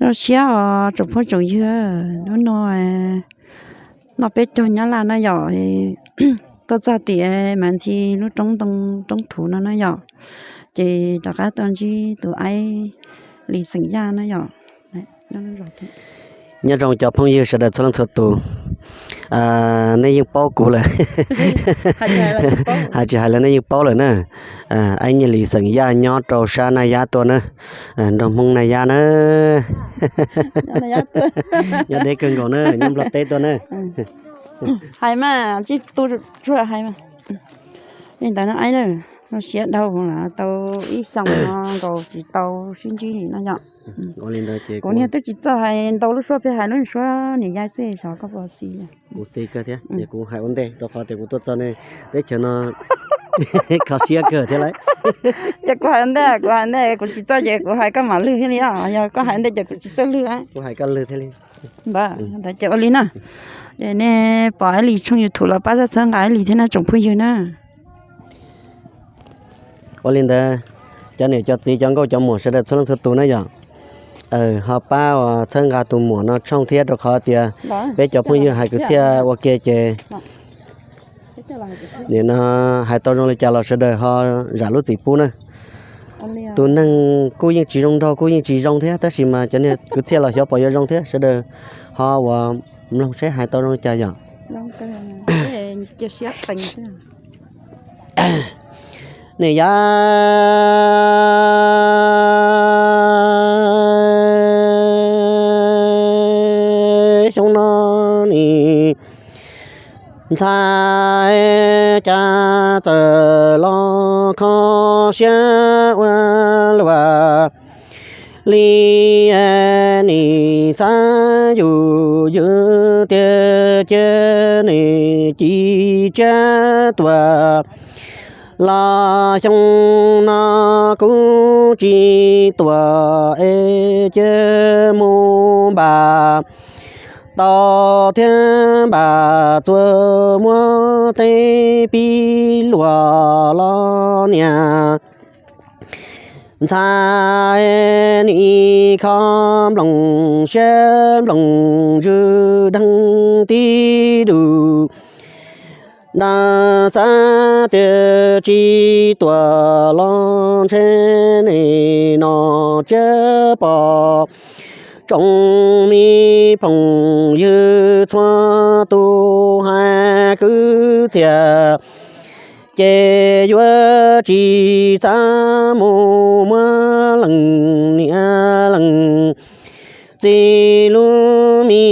Zoo siab os tsoom phooj tsoom ywg, hnub no noj peb caug Nyab Laj na yom, tuaj txog tim Mas Ntxhi lub roob ntoo roob thuv no na yom, ces rov qab tuaj ntsib tus aib Lis xeem Yaj na yom. Nyob zoo cov phooj ywg sawv daws txhua leej txhua tus, nej yeej paub kuv lawm, hais tsis hais los nej yeej paub lawm na. Aib Nyiaj Lis xeem Yaj nyob rau sab Naj Yab tuaj na, nrog Hmoob Naj Yab na, nyob deb kawg nkaus na, nyob Nplog teb tuaj na. Hais mas, tsis tu tsuag hais mas. Li ntawd no aib, zoo siab dhau lawm, tau ib xyoos no nkaus tsis tau sib ntsib li no yom. Kuv niag twb tsis txawj hais ntau lub suab, pheej hais lub suab niam yai xwb, xyov koj puas xis. Kuv xis kawg thiab, kuv hais ua ntej rau qhov tias kuv tuaj txog nej teb chaws no kho siab kawg thiab lauj. Ces kuv hais ua ntej, kuv hais ntej kuv tsis txawj ces kuv hais koj mam lwg thiaj li os, yog koj hais ntej ces kuv tsis txawj lwg. Kuv hais koj lwg thiaj li. Ntawd ces ua li na, ces nej pom Aib Lis tshooj YouTube los pab txhawb nqa Aib Lis thiab na tsoom phooj ywg na. Ua li ntawd, cov niam cov txiv cov nkauj cov muam sawv daws txhua leej txhua tus na yom, ho pab txhawb nqa tus muam no tshooj thiab rau qhov tias peb cov phooj ywg hais kwv txhiaj ua ke ces nim no hais tau zoo li cas los sawv daws ho zam lub txim pub na. Tus neeg kuj yeej tsis zoo nraug kuj yeej tsis zoo thiab tab sis mas cov niag kwv txhiaj los xyov pom yuav zoo thiab, sawv daws ho uas mloog seb hais tau zoo li cas yom. Nej yab xyoo no nim ntxhais cas txawm los kho siab ua luaj li, nim xav yus ywg tiag cia nim ci tsiab tuaj los xyoo no kuv tsis tuaj es cia mus npam tau thiab npam txuas muab tej pib luam los niam ntxhais nim kho nploos siab nploos ntsws dheev tib dum. Nag xav tias tsis tuaj los ntshe nim no tsiab pom tsoom me phooj ywg txhua tus hais kwv txhiaj ces yuav tsis xav mus muab leej niam leej txiv lub me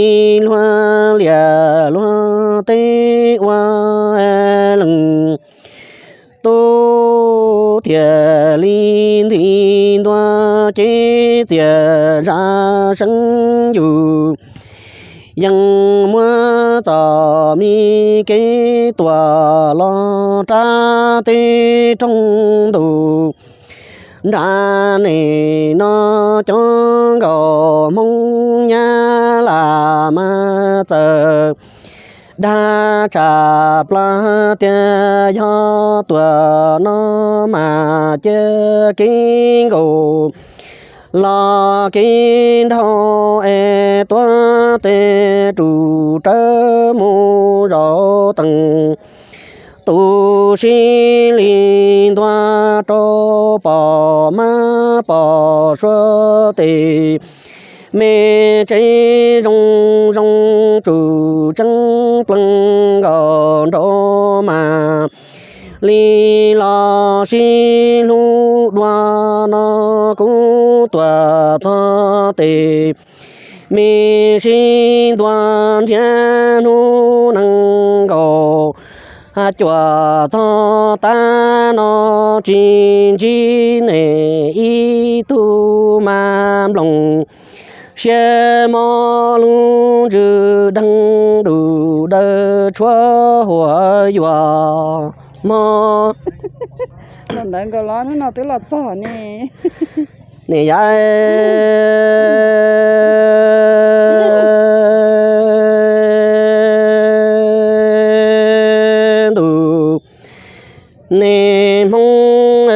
luag liam luag teb ua leej tub thiaj li nti ntua ces txias zaj seeb yus yeej muab txoj me kev tuaj los rau tej rooj ntuj nram nim no cov nkauj Hmoob Nyab Laj mas txawm dag tshaj plaws tias yog tuaj no mas cia kev nkaus los kev nrauj es tuav tes rus rawv mus zaum teem. Tu sib li ntua rau pom mab pom suav tes me tsev zoo zoo tsum tseeb plees nkaus nraud mas li los sib hlub dua no kuv tuaj txog tes me sib ntua nrhiav hnub nees nkaum cuaj txog tav no tsis ntsib nej ib tug mas nploos siab mob lub ntsws dheev dum dawb tshuav huam yuam mob. Ntawd nkaus los hnub no twb los txog ne. Niam yab ntuj, Hmoob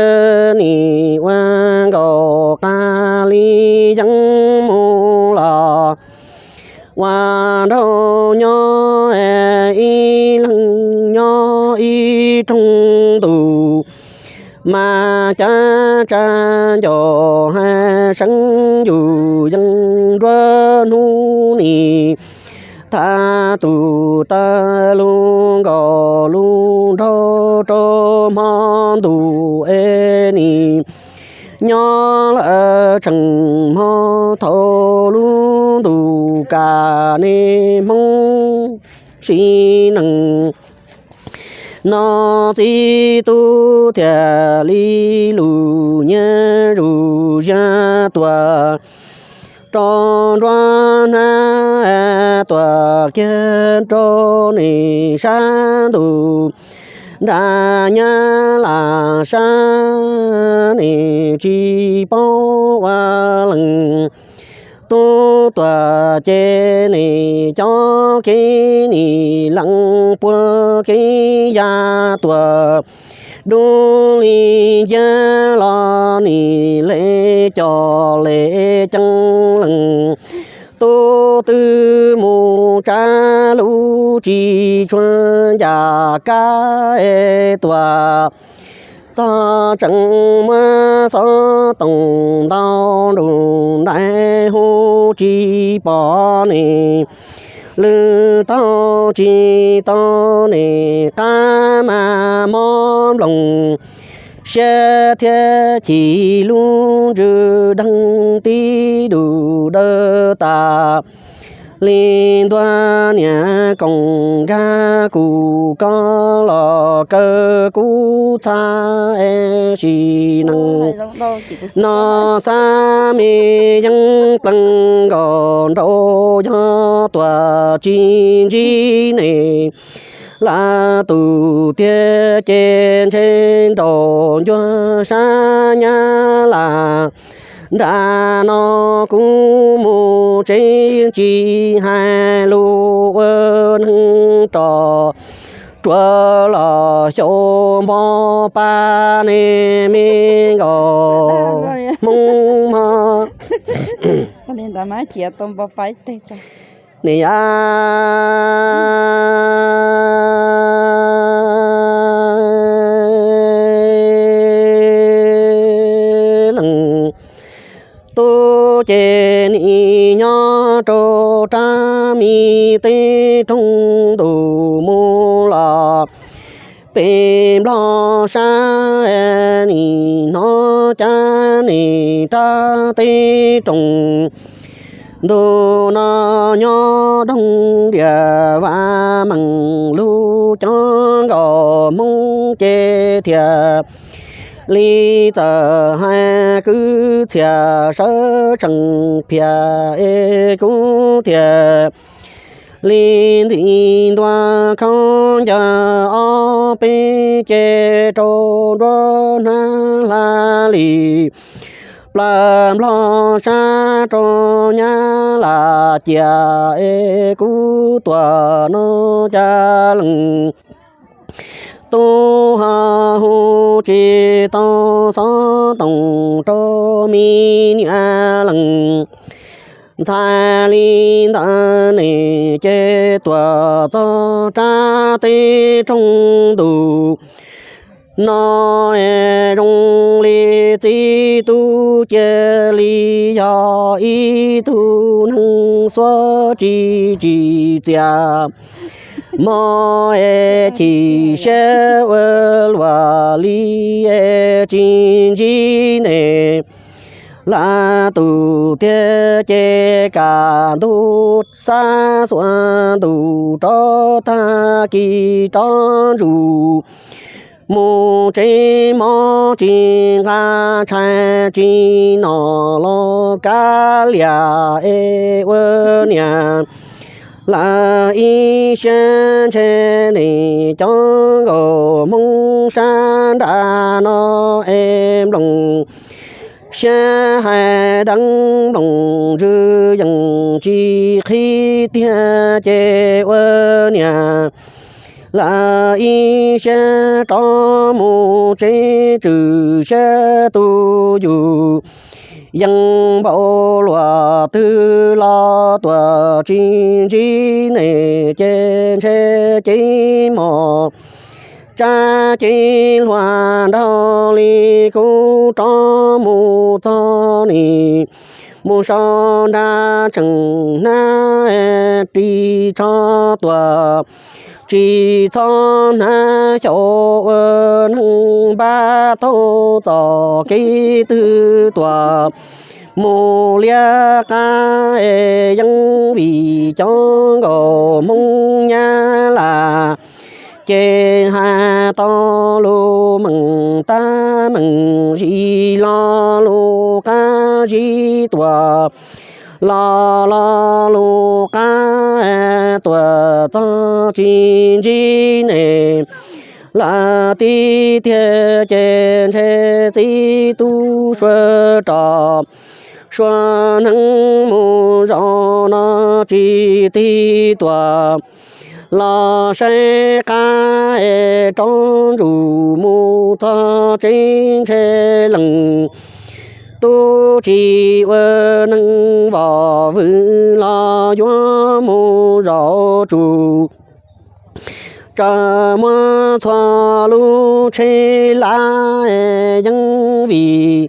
nim ua nkaus qab li yeeb mus los ua nraug nyob ib leeg nyob ib rooj ntuj, mas cav tsa ncaus hais seeb yus yeej nruab hnub nim. Thab tus tawg lug nkaus lub nraug rau hmo ntuj es nim nyob lawm tseem hmo thaum lub ntuj kam nej Hmoob sim neej. No txiv tub thiaj li lug nyiaj zuj ziab tuaj rau nruab hnab, tuaj kiag rau nej sab ntuj nram Nyab Laj sab, nej tsis paub ua leej tub tuaj ces nej cov kev nim leej puag kev yav tuaj dub li nciab los nej le coj le ceeb leej tub twb mus tsa lub tsis tshua ncaj kab es tuaj txog tseem muab xov tooj ntau nruj ntais hu tsis pom nej. Lwm taug tsis tau nej qab mas mob nplooj siab thiab chim lub ntsws deeg tib dug dawb tas li ntuag niam koom nkag kuv koj los kaw kuv txhab es sim neej. No xav me yeeb plees nkaus nraug yog tuaj tsis ntsib nej lawm tus tiag ces ntshe nraug ncua sab Nyab Laj nram no kuv mus tsev tsis hais lus ua neeg rog ruam los xyaum npo pa nej me nkaus Hmoob mog. Ntawd mas cia tau npo pa ib teg tso. Niam yam leej tub ces nim nyob rau rab me teb rooj ntuj mus los pem Nplog sab, nim hnov cas nej rab teb rooj ntuj no nyob doog diam vaj meej lug cov nkauj Hmoob ces thiaj li txawm hais kwv txhiaj sawv tsees phiaj es kuv thiaj li nti ntua khaub ncaws ob peb ce rau nruab hnab hla li plaws Nplog sab rau Nyab Laj cia es kuv tuaj no cas leej tub ho hu tsis tau xov tooj rau me niam leej ntxhais li ntawd ne ces tuaj txog rab teb rooj ntuj no es zoo li txiv tub cia li yog ib tug neeg xuab tsis tsim txiaj mog es chim siab ua luaj li es tsis ntsib nej lawm tus tiag ces kaj ntug xab xuas ntuj rov tag kis rov ntsuj mus tsev mov tsis nqa tshais tsis noj los kav liam es ua niam lawm ib siab ntshe nej cov nkauj Hmoob sab nram no es nplooj siab hais deev nplooj ntsws yeej tsis qhib tiag ces ua niam lawm ib siab rov mus tsev tswm siab tu yus. Yeej npaum luaj twg los tuaj tsis ntsib nej ces ntshe cev mos tsab cev hluas nraug li kuv rov mus txog nim mus sau nra tseem hnab ris tsho tuaj tsis txhob hnav xyaum ua neeg npab taug txoj kev twg tuaj mus liab qab yeej vim cov nkauj Hmoob Nyab Laj ces hais tau lus meej tab meej zis lo lus qab zib tuaj los lo lus qab tuaj txog tsis ntsib nej lawm tiag tiag ces ntshe txiv tub suav rov suav hneev mus zaum no tsis tig tuaj los saib qab rov ntsuj mus txog tsev ntshe leej tub tsis ua neeg voj vwm los yuav mus zaum tsuj tsaws muab txhua lub tsheb laj yeej vim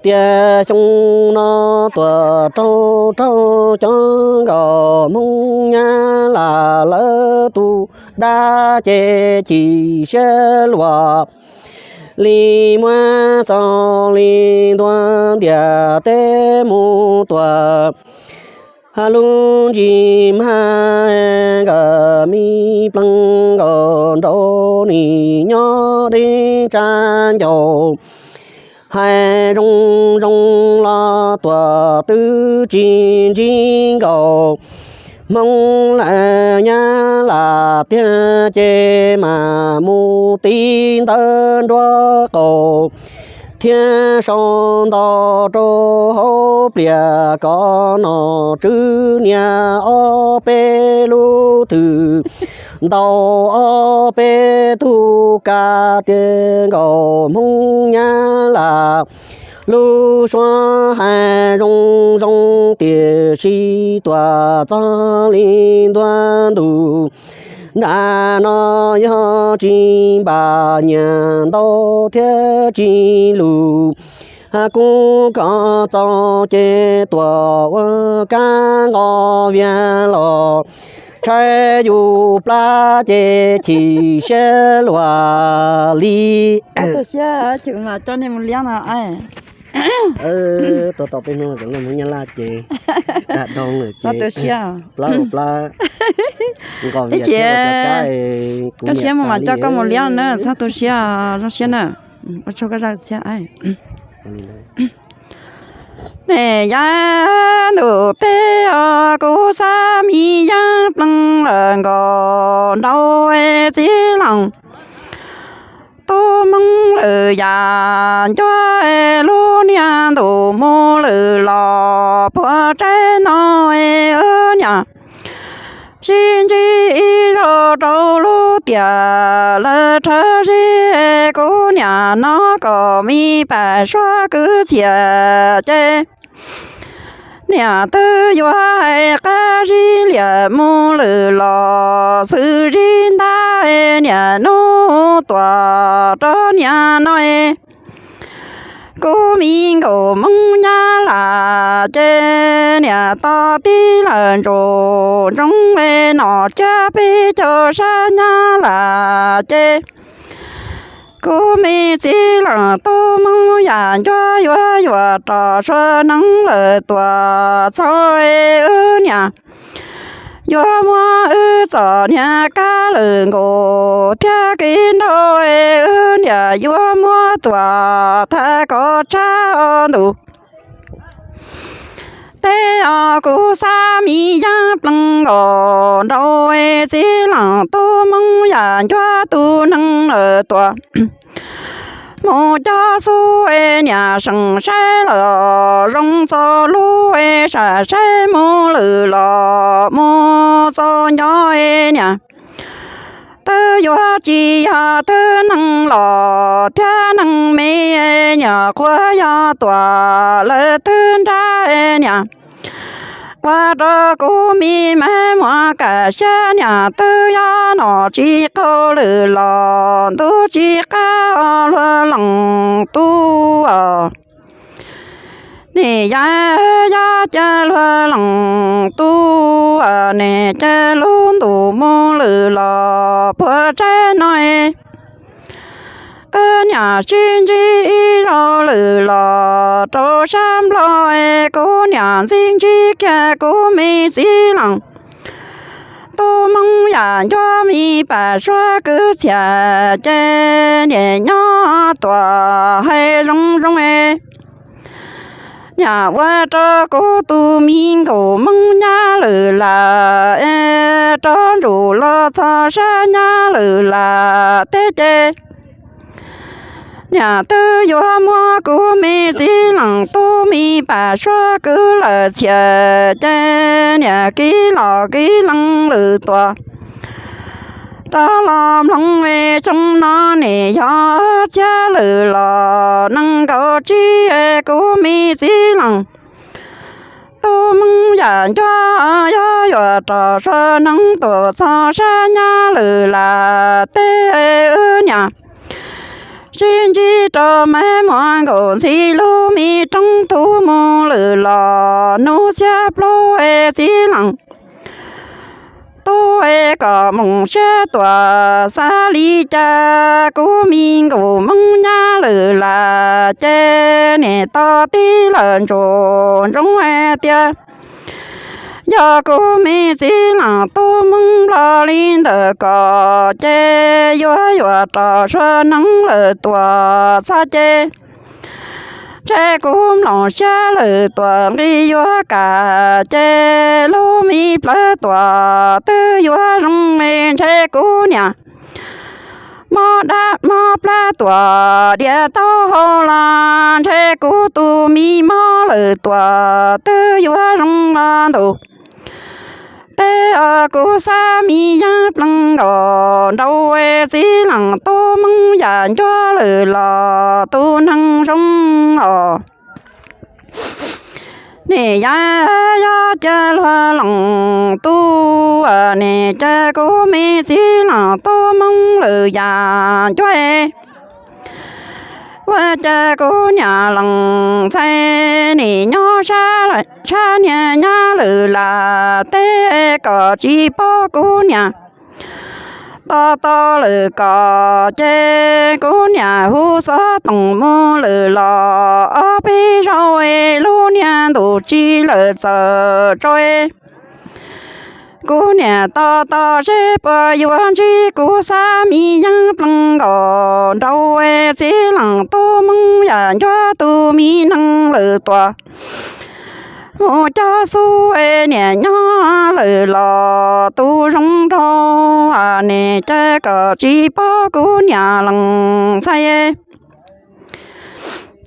tias xyoo no tuaj raug raug cov nkauj Hmoob Nyab Laj lawv tus dab ces chim siab luaj li muab txoj li ntuag ntiaj teb mus tuaj lub ntsis mag nkawd me plees nkaus nraud nim nyob deb tsa ncauj hais zoo zoo los tuaj twb tsis ntsib nkauj Hmoob lawm Nyab Laj tiag ces mam mus tiv ntawv nruab qaum thiab sau ntau rau hauv pliaj kom nom tswv niam ob peb lub thwm ntau ob peb tug kav tias nkauj Hmoob Nyab Laj lub suab hais zoo zoo tiam sis tuaj txog li ntuag ntuj nram no yog tsis npaj nyiaj ntau thiab tsis lus kub kom txaus ces tuaj ua kab nqos vias los tshaib yus plab ces chim siab luaj li. Tau siab, chim mas coj nej mus liab no. Tab tom peb hnub cov nkauj Hmoob Nyab Laj ces dag doo lawm ces plab ua plab nqos vias thiab ua kab. Koj siab mus mas coj koj mus liab na, txhob tu siab, zoo siab na. Ua tsaug koj zaj txhiab. Nej yav ntuj teb os, kuv xav mi yaab pleeg lawm nkaus nraug txiv laus. Tub Hmoob lawm yam ncuab lub niag ntuj mus lawm los puag tsaib no wb niam. Sib ntsib ib zaug rau lub tiam lawv rhawv zib, kuv niam no kom me pam suab kwv txhiaj ces niam twb yuav hais qab zib liam mus lawm los xwb zib ntab niam hnub tuaj rau niam no. Kuv me nkauj Hmoob Nyab Laj ces niam tos tib lawm ntsuj ntsoov nom cab peb caug sab Nyab Laj ces kuv me txiv laus Tub Hmoob yam ncuab yuav yuam rau suav neeb lawm tuaj txog wb niam. Yuav muab wb txom niag kab lawm nkaus thiab kev nrau wb niam yuav muab tuam thaj kom tshab o ntuj. Teb os, kuv xav mi yaab pleeg nkaus nraug txiv laus Tub Hmoob yam ncuab tus neeg lawm tuaj. Mus cov xub niam seem saib los zoo txog lub sam saib mus lawm los mus txog nco niam. Twb yuav tsis yog twb neeg los thiab neeg me, niam quas yog tuam lawv twb nrab niam. Ua rau kuv me me muab kam siab niam twb yog nom tsis qaug lwm los ntuj tsis qab luag lees tub. Nim yog yog cia luag lees tub, nim cia lub ntuj mus lwm los puag tsaib no. Wb niam sib ntsib ib zaug lwm los rau sab nplog, kuv niam ntxib ntsib kiag kuv me txiv lees. Tub Hmoob yam ncuab me pam suab kwv txhiaj ces niam nyob tuam hais zoo zoo. Niam ua rau kuv tus me nkaus Hmoob nyab lwm lam, rov ntsum los txog sab nyab lwm lam teb ces niam twb yuav muab kuv me txiv lees tub me pam suab kwv lawm txhiaj ces niam kiv los kiv lees lwm tuam. Rov los mloog xyoo no nim yog txhiab lwm los nees nkaum tsib, kuv me txiv lees tub Hmoob yam ncuab yog yuav rov sua neeb tuam txog sab nyab lwm lam teb wb niam sib ntsib rau me muam nkaus ntxhi lub me roob tub mus lwm los hnub xiab plaub txiv lees tub kom moos siab tuam xav li cas kuv me nkaus Hmoob nyab lwm lam ces niam tau tib lawm ntsuam ntsoov tias yog kuv me txiv lees tub Hmoob Nplog li ntawm ko ces yuav yuav rov sua neeb lwm tuam txog ces ntshe kuv mloog siab lwm tuam nqi yuav kam ces lub me plawv tuam twb yuav zoo ntshe kuv niam mob dab mob plab tuam diav taub hau los ntshe kuv tus me mob lwm tuam twb yuav zoo ntug. Peb kuv xav me yeeb plees nkaus nraug txiv lees tub Hmoob yam ncuab lwm los tus neeg zoo os. Nim yog yog cia luag lees tub, nim cia kuv me txiv lees tub Hmoob lwm yam ncuab. Ua cas kuv niam lees ntxhais nim nyob sab niag nyab lwm lam teb kom tsis paub kuv niam. Tos tos lwm kom ces kuv niam hu xov toom mus lwm los ob peb zaug lub niag ntuj tsis lawm txawm tso. Kuv niam tos tos seb puas yuav ntsib kuv xav me yeeb plees nkaus nraug txiv lees tub Hmoob yam ncuab tus me neeg lwm tuam mus cog xub niam nyob lwm los tus zoo nraug, nim cia kom tsis paub kuv niam lees ntxhais.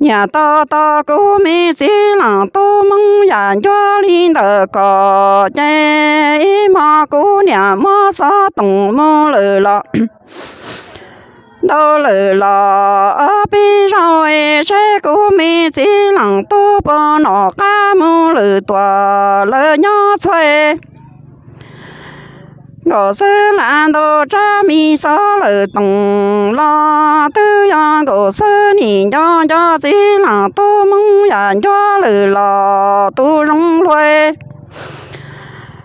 Niam tos tos kuv me txiv lees tub Hmoob yam ncuab li ntawm kom ces ib hmo kuv niam muab xov toom mus lwm los ntau lwm los ob peb zaug seb kuv me txiv lees tub puas nom qab mus lwm tuam lawv nyob txhua. Nkaum xwb lam ntau tsab me xov lwm toom los twb yog nkaum xwb nim nco nco txiv lees tub Hmoob yam ncuab lwm los tus zoo luag.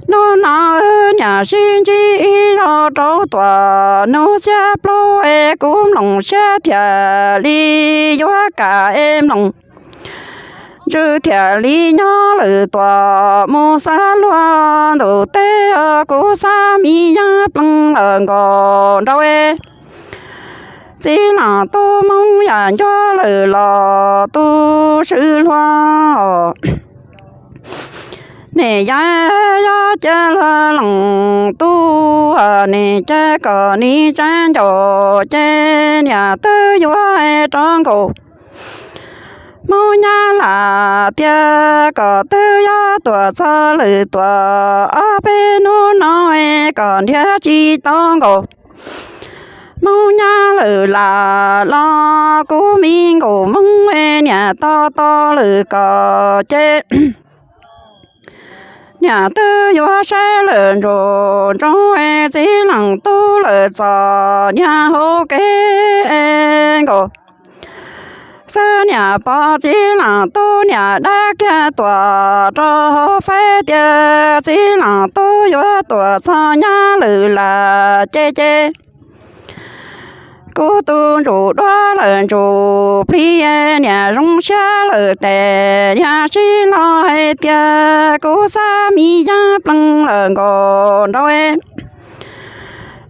Hnub no wb niam sib ntsib ib zaug rau tuam hnub xiab plaub es kuv mloog siab thiaj li yuav kam es mloog ntsws thiaj li nyob lwm tuam mus xav luag ntuj teb os kuv xav me yeeb plees lawm nkaus nraug txiv lees tub Hmoob yam ncuab lwm los tus swb luag. Nim yog yog cia luag lees tub, nim cia kom nim tsa ncaus ces niam twb yuav rov nkaus Hmoob nyab lam tias kom twb yog tuam txog lwm tuam ob peb hnub no kom nrhiav tsis tau nkaus. Hmoob nyab lawm lam los kuv me nkaus Hmoob niam to to lawm kom ces niam twb yuav saib lawm ntsuj ntsuj txiv leej tub lawm txog niag hauv kev nkaus xwb niam pom txiv leej tub niam dab kiag tuam rau hauv faib tias txiv leej tub yuav tuam txog nyab lawm lam ces ces kuv tus ntsuj duab lawm ntsuj plig niam zoo siab lawm tes niag sib ntaus hais tias kuv xav me yeeb pleev lawm nkaus nraud.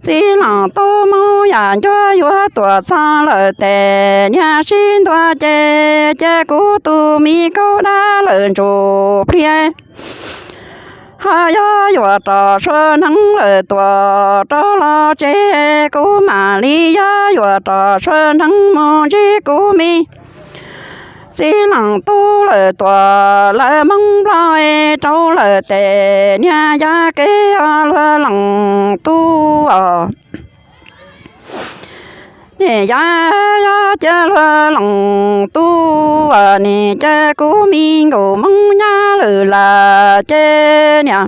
Txiv leej tub Hmoob yam ncuab yuav tuam txog lawm tes niag sib ntaus ces ces kuv tus me kaub dab lawm ntsuj plig ho yog yuav rov sua neeb lawm tuam rau los tsev kuv mam li yog yuav rov sua neeb mus ntsib kuv me txiv leej tub lawm tuam lawv Hmoob Nplog rau lawm tes niag yab kev luag leej tub os. Niam yab yog cia luag leej tub nim ces kuv me nkaus Hmoob nyab lawm lam ces niam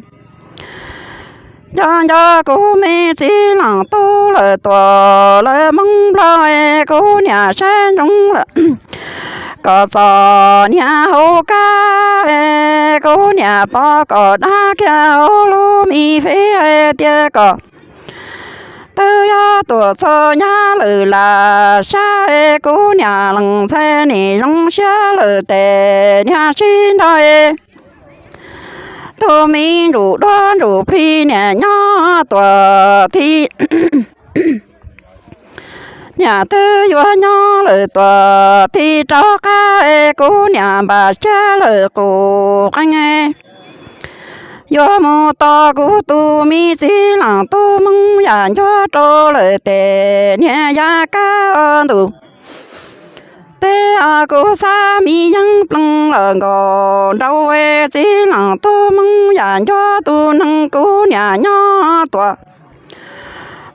nco nco kuv me txiv leej tub lawm tuam lawv Hmoob Nplog kuv niam saib ntsoov lawm kom txom niag hauv kab kuv niam pom kom dab kiag hauv lub me fej tias kom twb yog tuam txog nyab lawm lam sab kuv niam leej ntxhais nim zoo siab lawm tes niag sib ntaus tus me ntsuj duab ntsuj plig niam nyob tuam thib niam twb yuav nyob lawm tuam thib rov qab kuv niam npam siab lawm qus qeej yuav mus tos kuv tus me txiv leej tub Hmoob yam ncuab rau lawm tes niag yab kab ntuj teb kuv xav me yeeb pleev lawm nkaus nraud. Txiv leej tub Hmoob yam ncuab tus neeg kuv niam nyob tuam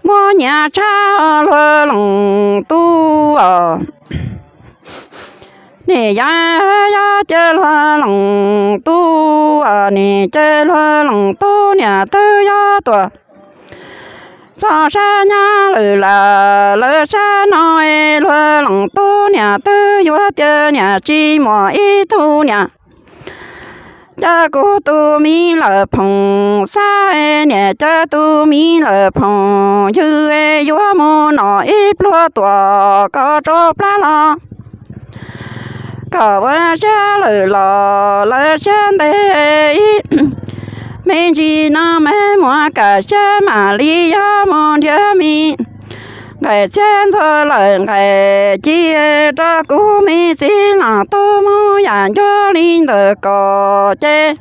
muab nyias tshaj luag leej tub os. Nim yab yog cia luag leej tub nim ces luag leej tub niam twb yog tuam txog sab nyab lawm lam lawv sab no luag leej tub niam twb yuav tias niam tsis muaj ib tug niam. Cas kuv tus me lawm phoom xab niam, cas tus me lawm phoom ywg, yuav mus nom ib pluag tuam kom tsau plab los kom ua siab lawm los lawv siab ntev ib me ntsis no me muab kam siab mam li yog mus nrhiav me nqaim txhiab ntxhua lawm nqaim ci rau kuv me txiv leej tub Hmoob yam ncuab li ntawd kom ces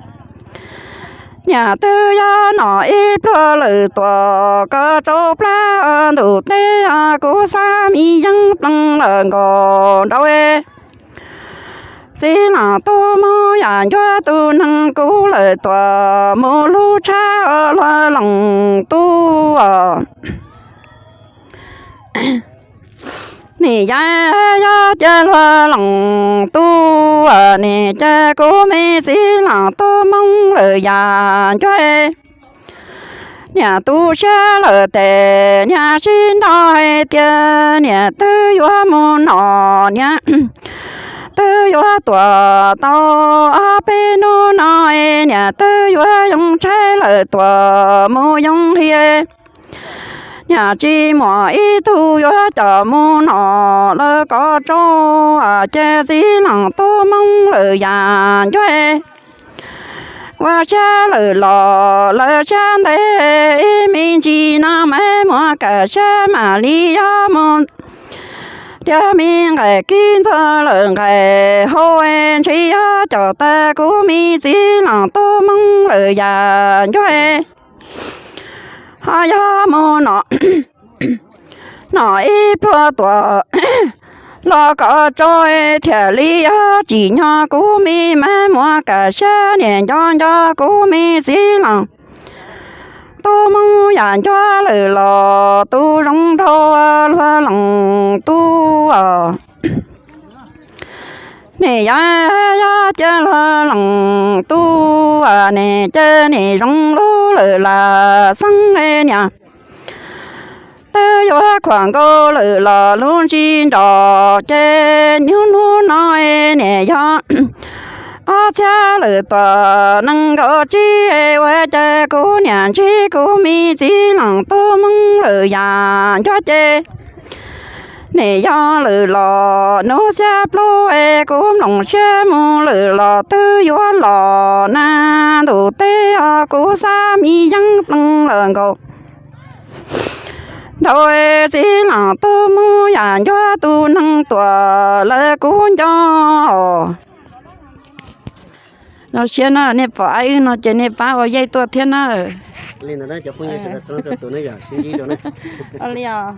niam twb yog nom ib pluag lawm tuam kom tsau plab ntuj teb, kuv xav me yeeb pleev lawm nkaus nraud. Txiv leej tub Hmoob yam ncuab tus neeg kuv lawm tuam mus hlub tshaj luag leej tub. Nim yog cia luag leej tub, nim ces kuv me txiv leej tub Hmoob lawm yam ncuab. Niam tu siab lawm tes niag sib nrog hais tias niam twb yuav mus nom, niam twb yuav tuam tau ob peb hnub no, niam twb yuav yoo tshaib lawm tuam mus yoo hias. Niam tsis muaj ib tug yuav coj mus nom lawm kom tsau, ces txiv leej tub Hmoob lawm yam ncuab. Ua siab lawm los lawv siab ntev ib me ntsis no me muab kam siab mam li yog mus nrhiav me nqaim kib ntxhua lawm nqaim hau, ntshe yog coj tag kuv me txiv leej tub Hmoob lawm yam ncuab. Ho yog mus nom, nom ib pluag tuam los kom tsau thiaj li yog tsim nyog kuv me me muab kam siab niam nco nco kuv me txiv leej Tub Hmoob yam ncuab lwm los tub zoo nraug luag lees tub os. Nim yog yog cia luag lees tub, nim cia nim zoo lub lwm lam xeeb niam. Twb yuav khuam nkaus lwm los lub ntsib nrov ces niaj hnub no nim yog ob txhiab lwm tuam nees nkaum tsib, ua cas kuv niam ntsib kuv me txiv lees tub Hmoob lwm yam ncuab ces nim yog lwm los hnub xiab plaub es kuv mloog siab mus lwm los twb yuav los na ntuj teb os, kuv xav me yeeb plees lawm nkaus. Nraug txiv lees tub Hmoob yam ncuab tus neeg tuam lawv kuv nco. Zoo siab na, nej pom ab wb no ces nej pab ua yeej tuaj thiab na. Li os.